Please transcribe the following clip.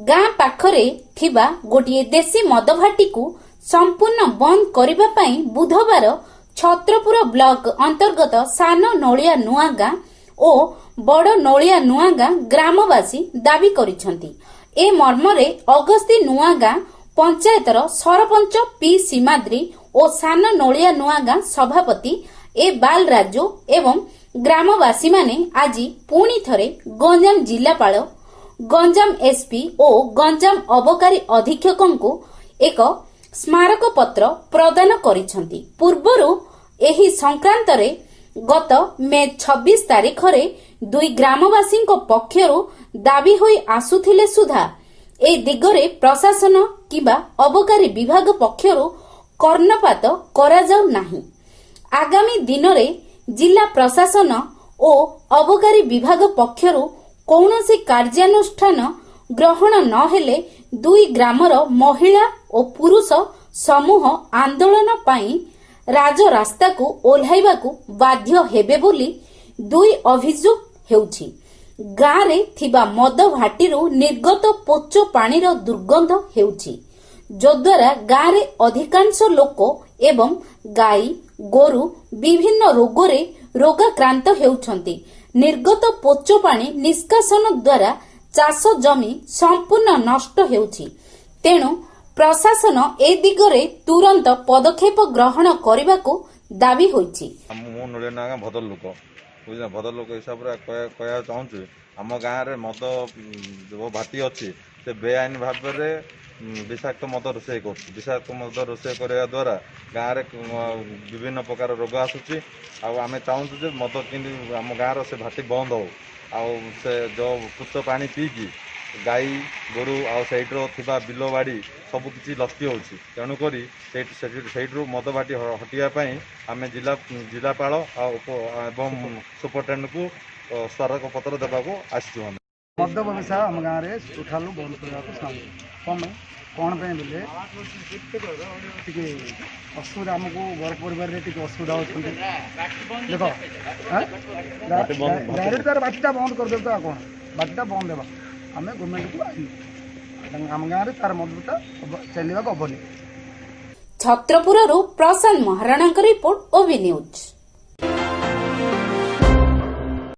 ଗାଁ ପାଖରେ ଥିବା ଗୋଟିଏ ଦେଶୀ ମଦ ଭାଟିକୁ ସମ୍ପୂର୍ଣ୍ଣ ବନ୍ଦ କରିବା ପାଇଁ ବୁଧବାର ଛତ୍ରପୁର ବ୍ଲକ ଅନ୍ତର୍ଗତ ସାନ ନୋଳିଆ ନୂଆଗାଁ ଓ ବଡ଼ ନୋଳିଆ ନୂଆଗାଁ ଗ୍ରାମବାସୀ ଦାବି କରିଛନ୍ତି। ଏ ମର୍ମରେ ଅଗସ୍ତି ନୂଆଗାଁ ପଞ୍ଚାୟତର ସରପଞ୍ଚ ପି ସୀମାଦ୍ରି ଓ ସାନ ନୋଳିଆ ନୂଆଗାଁ ସଭାପତି ଏ ବାଲରାଜୁ ଏବଂ ଗ୍ରାମବାସୀମାନେ ଆଜି ପୁଣି ଥରେ ଗଞ୍ଜାମ ଜିଲ୍ଲାପାଳ, ଗଞ୍ଜାମ ଏସ୍ପି ଓ ଗଞ୍ଜାମ ଅବକାରୀ ଅଧୀକ୍ଷକଙ୍କୁ ଏକ ସ୍ମାରକପତ୍ର ପ୍ରଦାନ କରିଛନ୍ତି। ପୂର୍ବରୁ ଏହି ସଂକ୍ରାନ୍ତରେ ଗତ ମେ 26 ତାରିଖରେ ଦୁଇ ଗ୍ରାମବାସୀଙ୍କ ପକ୍ଷରୁ ଦାବି ହୋଇ ଆସୁଥିଲେ ସୁଦ୍ଧା ଏ ଦିଗରେ ପ୍ରଶାସନ କିମ୍ବା ଅବକାରୀ ବିଭାଗ ପକ୍ଷରୁ କର୍ଣ୍ଣପାତ କରାଯାଉ ନାହିଁ। ଆଗାମୀ ଦିନରେ ଜିଲ୍ଲା ପ୍ରଶାସନ ଓ ଅବକାରୀ ବିଭାଗ ପକ୍ଷରୁ କୌଣସି କାର୍ଯ୍ୟାନୁଷ୍ଠାନ ଗ୍ରହଣ ନହେଲେ ଦୁଇ ଗ୍ରାମର ମହିଳା ଓ ପୁରୁଷ ସମୂହ ଆନ୍ଦୋଳନ ପାଇଁ ରାଜରାସ୍ତାକୁ ଓହ୍ଲାଇବାକୁ ବାଧ୍ୟ ହେବେ ବୋଲି ଦୁଇ ଅଭିଯୋଗ ହେଉଛି। ଗାଁରେ ଥିବା ମଦ ଭାଟିରୁ ନିର୍ଗତ ପୋଚ ପାଣିର ଦୁର୍ଗନ୍ଧ ହେଉଛି, ଯଦ୍ୱାରା ଗାଁରେ ଅଧିକାଂଶ ଲୋକ ଏବଂ ଗାଈ ଗୋରୁ ବିଭିନ୍ନ ରୋଗରେ ରୋଗାକ୍ରାନ୍ତ ହେଉଛନ୍ତି। ନିର୍ଗତ ପୋଚ ପାଣି ନିଷ୍କାସନ ଦ୍ୱାରା ଚାଷ ଜମି ସମ୍ପୂର୍ଣ୍ଣ ନଷ୍ଟ ହେଉଛି। ତେଣୁ ପ୍ରଶାସନ ଏ ଦିଗରେ ତୁରନ୍ତ ପଦକ୍ଷେପ ଗ୍ରହଣ କରିବାକୁ ଦାବି ହୋଇଛି। ମୁଁ ନଳିଆ ଗାଁ ଭଦ୍ରଲୋକ, ବୁଝିଲେ? ଭଦ୍ରଲୋକ ହିସାବରେ କହିବାକୁ ଚାହୁଁଛୁ, ଆମ ଗାଁରେ ମଦ ଯେଉଁ ଭାଟି ଅଛି, ସେ ବେଆଇନ ଭାବରେ ବିଷାକ୍ତ ମଦ ରୋଷେଇ କରୁଛି। ବିଷାକ୍ତ ମଦ ରୋଷେଇ କରିବା ଦ୍ୱାରା ଗାଁରେ ବିଭିନ୍ନ ପ୍ରକାର ରୋଗ ଆସୁଛି। ଆଉ ଆମେ ଚାହୁଁଛୁ ଯେ ମଦ କେମିତି ଆମ ଗାଁର ସେ ଭାଟି ବନ୍ଦ ହଉ। ଆଉ ସେ ଯେଉଁ ପୋଚ ପାଣି ପିଇକି ଗାଈ ଗୋରୁ ଆଉ ସେଇଠିର ଥିବା ବିଲ ବାଡ଼ି ସବୁ କିଛି ନଷ୍ଟ ହେଉଛି। ତେଣୁକରି ସେଇଠିରୁ ମଦ ଭାଟି ହଟିବା ପାଇଁ ଆମେ ଜିଲ୍ଲାପାଳ ଆଉ ଏବଂ ସୁପରିଟେଣ୍ଡେଣ୍ଟକୁ ସ୍ମାରକପତ୍ର ଦେବାକୁ ଆସିଛୁ ଆମେ। ମଦ ବ୍ୟବସାୟ ଆମ ଗାଁରେ ଟୋଟାଲ ବନ୍ଦ କରିବାକୁ ଚାହୁଁଛୁ। କ'ଣ ପାଇଁ, କ'ଣ ପାଇଁ ବୋଲେ ଟିକେ ଅସୁବିଧା, ଆମକୁ ବଡ଼ ପରିବାରରେ ଟିକେ ଅସୁବିଧା ହେଉଛନ୍ତି। ଦେଖ, ଡାଇରେକ୍ଟ ତାର ଭାଟିଟା ବନ୍ଦ କରିଦେବେ ତ ଆଉ କ'ଣ? ଭାଟିଟା ବନ୍ଦ ହେବା ଆମେ ଗଭର୍ଣ୍ଣମେଣ୍ଟକୁ ଆଣିବୁ। ଆମ ଗାଁରେ ତାର ମଦଟା ଚାଲିବାକୁ ହେବନି। ଛତ୍ରପୁରରୁ ପ୍ରଶାନ୍ତ ମହାରଣାଙ୍କ ରିପୋର୍ଟ, ଓବି ନ୍ୟୁଜ୍।